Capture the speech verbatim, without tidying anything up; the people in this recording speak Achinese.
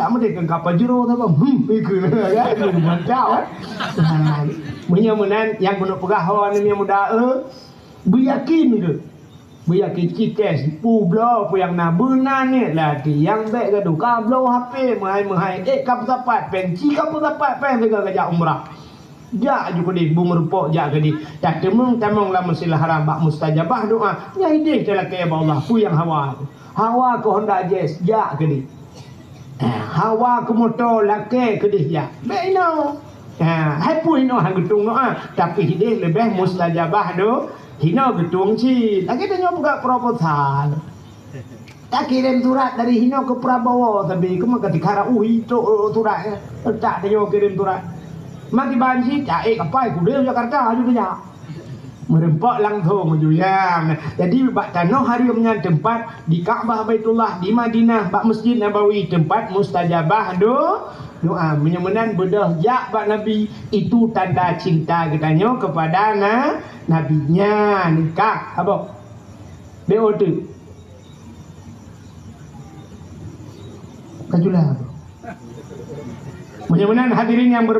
Tak meudeh keu kapal jero saban. Hmm, ikeu kan. Mantap kan. Nah, meunyoe meunan nyang keuneuk peugah hawa ni nyang muda, eh, beuyakin keu. Beuyakin cit test, peue bloe peue nyang na beuna ni. Lati nyang bèk gadoh ka bloe H P meuhai-meuhai. Eh, ka peusapat péng, ci ka peusapat péng teuka ka jak umrah. Jak ju keudeh, bu meurumpok jak keudeh. Tateumeung tamong lam Masjidil Haram bak mustajabah doa. Nyang ideh talakèe bak Allah, peue nyang hawa tu. Hawa keu Honda Jazz, jak keudeh. Eh, hawa keu moto lakèe keudeh jak. Bèk inoe. Ha, hai peue inoe han geutueng doa, tapi ideh leubeh mustajabah do. Inoe geutueng cit. Lagèe tanyoe peugah proposal. Takirém surat dari hinoe keu Prabowo, tapi keuma ka tikara uhi trok surat nyan. Tak tanyoe kirém surat. Maki banci, tak ék kapai kudeh Jakarta, aju teunya. Meureumpok langsong aju nyan. Jadi, bak tanoh hareuem nyan teumpat di Ka'bah Baitullah, di Madinah, bak Masjid Nabawi, teumpat mustajabah do-, doa. Meunyoe meunan beudôh jak bak Nabi, itu tanda cinta geutanyoe kepada na-, Nabi. Nyan, ka, abah. B O T. Kajulah. Meunyoe meunan hadirin yang berbahagia,